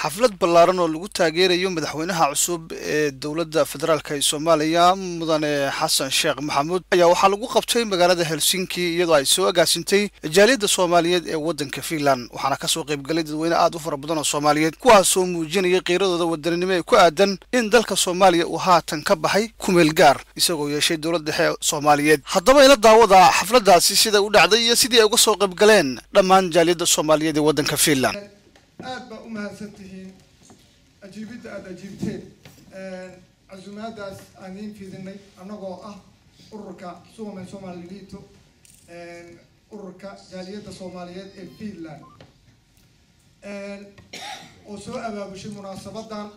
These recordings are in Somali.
Xaflad ballaaran oo lagu taageerayo madaxweynaha cusub ee dowladda federaalka ee Soomaaliya, mudane Xasan Sheekh Maxamuud, ayaa waxaa lagu qabtay magaalada Helsinki, iyadoo ay soo agaasintay jaaliyadda Soomaaliyeed ee waddanka Finland. Waxaana kasoo qaybgalay dadweyne aad u fara badan oo Soomaaliyeed, kuwaasoo muujinaya qiiradooda wadaninimo ee ku aadan in dalka Soomaaliya uu haatan ka baxay kumeel gaar, isagoo yeeshay dowlad dhexe Soomaaliyeed. Haddaba ila daawada xafladaasi sida u dhacday iyo sidii ay uga soo qaybgaleen dhammaan jaaliyadda Soomaaliyeed ee waddanka Finland. Aad baa u mahadsan tihiin ajiibidda aada ajiibteen casumaadaas aan idiin fidinay, annagoo ah ururka Suomen Somaliliitto, ururka jaaliyadda Soomaaliyeed ee Finland, oo soo abaabushay munaasabadan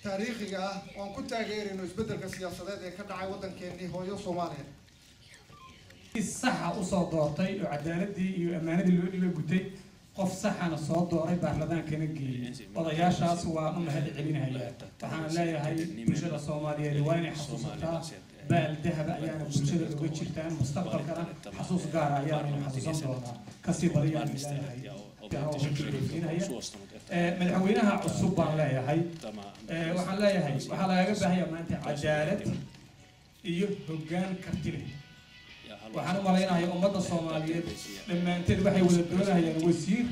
taariikhiga ah oo aan ku taageerayno isbeddelka siyaasadeed ee ka dhacay waddankeenii hooyo Soomaaliya. Saxa usoo doortay oo cadaaladii iyo ammaanadii loo dhiba gutay, qof saxana soo dooray, baarlamaankana geeyey. Odayaashaas waan u mahad celinayaa. Waxaana leeyahay bulshada Soomaaliyeed waa inay xasuusataa, baal dahaba ayaana bulshada uga jirtaan, mustaqbalkana xasuus gaara ayaana xasuusan doonaa. Kasii badiyaan leeyahay madaxweynaha cusub baan leeyahay, waxaan leeyahay waxaa lagaga baahanya maanta cadaalad iyo hoggaan karti leh. Waxaan u malaynayaa ummadda Soomaaliyeed dhammaanteed waxay wada doonayaan wasiir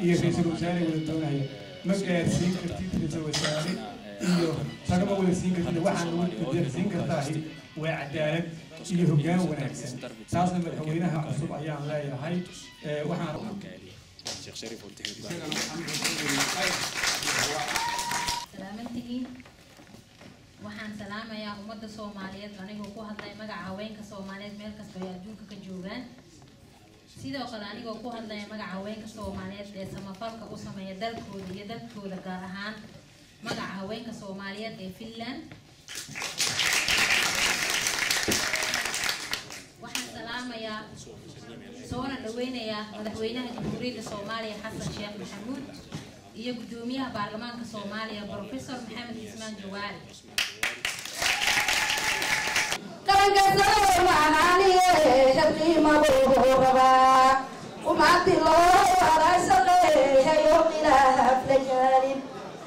iyo ra-iisul wasaare wada doonayaan. Ma gaarsiin kartid ra-iisul wasaare iyo tagama wada siin kartid. Waxaan lagu gaarsiin kartaahi waa cadaalad iyo hoggaan wanaagsan. Taasna madaxweynaha cusub ayaan leeyahay. Waxaan Salaamantihiin. Waxaan salaamayaa ummadda Soomaaliyeed anigoo ku hadlaya magaca haweenka Soomaaliyeed meel kasta ay adduunka ka joogaan, sidoo kale anigoo ku hadlaya magaca haweenka Soomaaliyeed ee samafalka u sameeya dalkooda iyo dadkooda, gaar ahaan magaca haweenka Soomaaliyeed ee Finland. Waxaan salaamayaa soona dhaweynayaa madaxweynaha Jamhuuriyadda Soomaaliya Xasan Sheekh Maxamuud iyo guddoomiyaha baarlamaanka Soomaaliya Professor Maxamed Cismaan Jawaari. Qaranka Soomaaliye qiima buu rabaa, umadi loo wada shaqeeyayo, khilaaf la gaalin,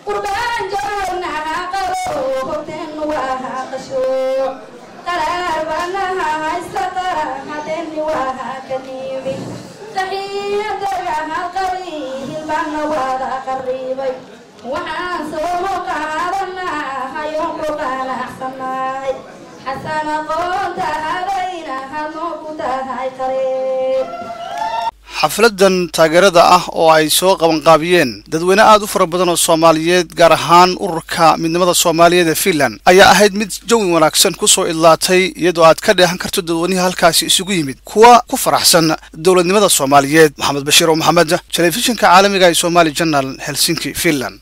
qurbaan joognaha qabo, horteen waa qasho, qaraar banaha haysata, hadeeni waa ka nimid, taxiyadaga qabiil baana wada qaribay. Waxaan soo qaadanaa ku qanacsanay Xasan aqoonta hadayna hadnoo ku tahay qareeb. Xafladan taageerada ah oo ay soo qabanqaabiyeen dadweyne aad u fara badan oo Soomaaliyeed, gaar ahaan ururka midnimada Soomaaliyeed ee Finland, ayaa ahayd mid jawi wanaagsan kusoo idlaatay, iyadoo aad ka dheehan karto dadweynihii halkaasi isugu yimid kuwa ku faraxsan dowladnimada Soomaaliyeed. Maxamed Bashiir oo Maxamed, telefishinka caalamiga ee Somali Journal, Helsinki, Finland.